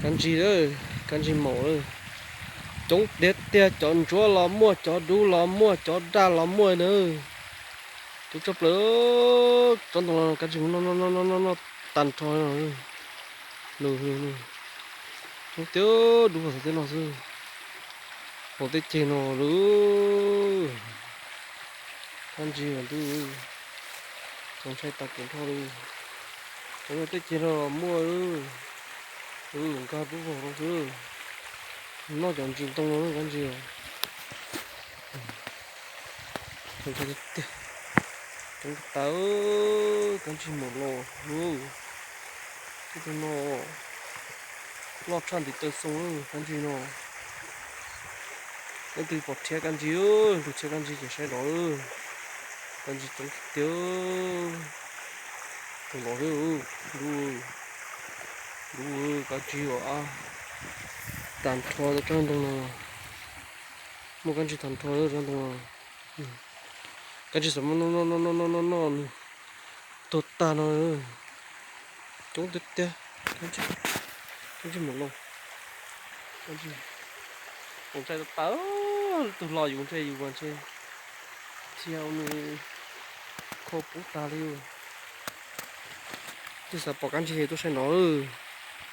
Kab ntsig, kab ntsig maum lawm. Coob tiag tiag, cov ntsuab los muaj, cov dub los muaj, cov daj los muaj na. Coob tshaj plaws, tsob ntoo no kab ntsig mus noj noj noj noj noj tag nrho no. Coob tiag, dub hauv tej no xwb. Hauv tej ceg no lawm. Kab ntsig ntuj, txaus ntshai tas kev nrho li. Cov no tej ceg no muaj, nkag dub vog no xwb. Noj cov ntsis ntoo no kab ntsig. Txaus ntshai tiag tiag. Coob tas, kab ntsig maum los. Tej tug no loj tshaj ntiv taw xoo, kab ntsig no. Leej twg pom rhiab kab ntsig, leej twg rhiab kab ntsig ces saib los. Kab ntsig coob tiag. Tus los, dub, dub, kab ntsig os. Tag nrho tsob ntoo no, muaj kab ntsig tag nrho tsob ntoo no. Kab ntsig xav muab noj noj noj noj noj noj noj nws tuag tag no. Coob tiag tiag, kab ntsig maum los. Txaus ntshai tas tas, tus los yus ntshe yus mas ntshe txhia ua nws kho pub tag li. Twb xav pom kab ntsig tuaj saib nov.